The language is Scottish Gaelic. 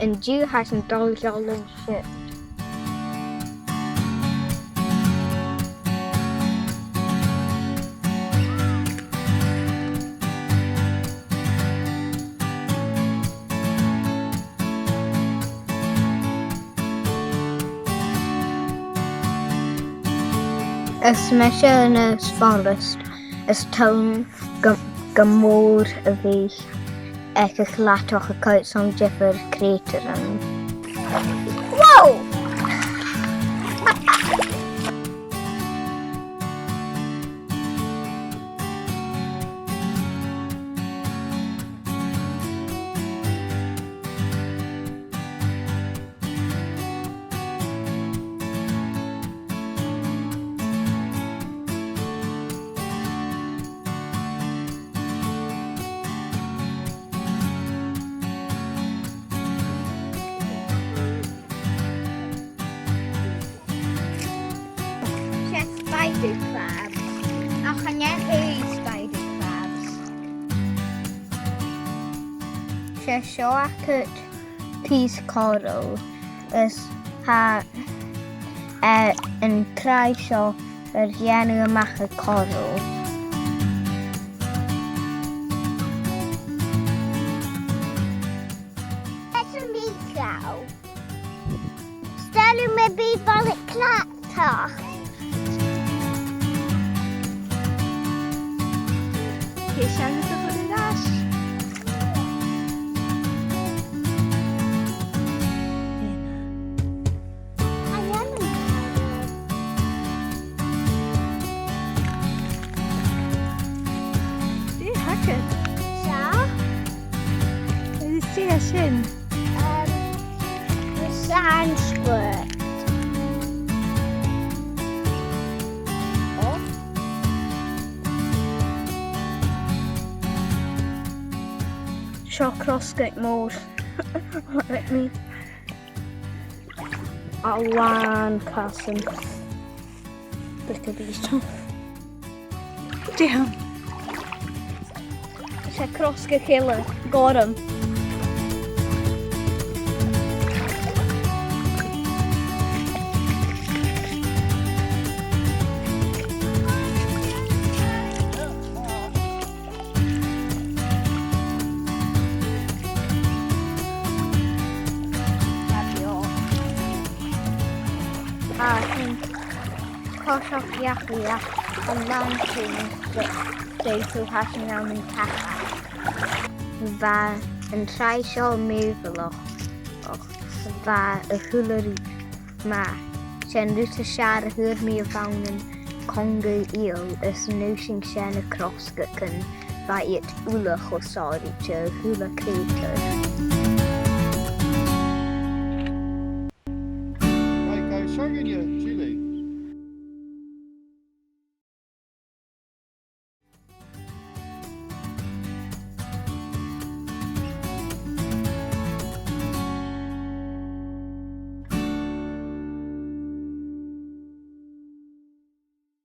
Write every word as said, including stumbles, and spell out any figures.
an-diugh tha sinn a' dol a sheòladh seo. Is mise Innes Forrest, is toil leam gu, gu mòr a bhith aig a' chladach a' coimhead airson diofar creutairean. Wow! Spider crab. Ach chan e spider crabs. 'S e seo agad pìos coral is tha, eh, an tràigh seo air dhèanamh a-mach à coral. Leis an mìos. Stèidhidh mi bìdeag cladach. Cé seann a chuir an ais? I am an Dè th' agad? Seo? Agus dè tha sin? Um, the sand squirt. Oh. Seo crosgag mòr. Let me. A làn casan. Bit of beach. Damn. 'S e crosgag eile gorm. Tha sinn a' coiseachd dhachaigh, ach an làn sin, de, de, so tha sinn ann an taca. Bha an tràigh seo mìorbhaileach, ach bha a h-uile rud math. 'S e an rud as fheàrr a fhuair mi a bh' ann an conga fhial, is an uair sin 's e na crosgagan, bha iad uile cho sònraichte, a h-uile creutair. Right, guys, seo agaibh,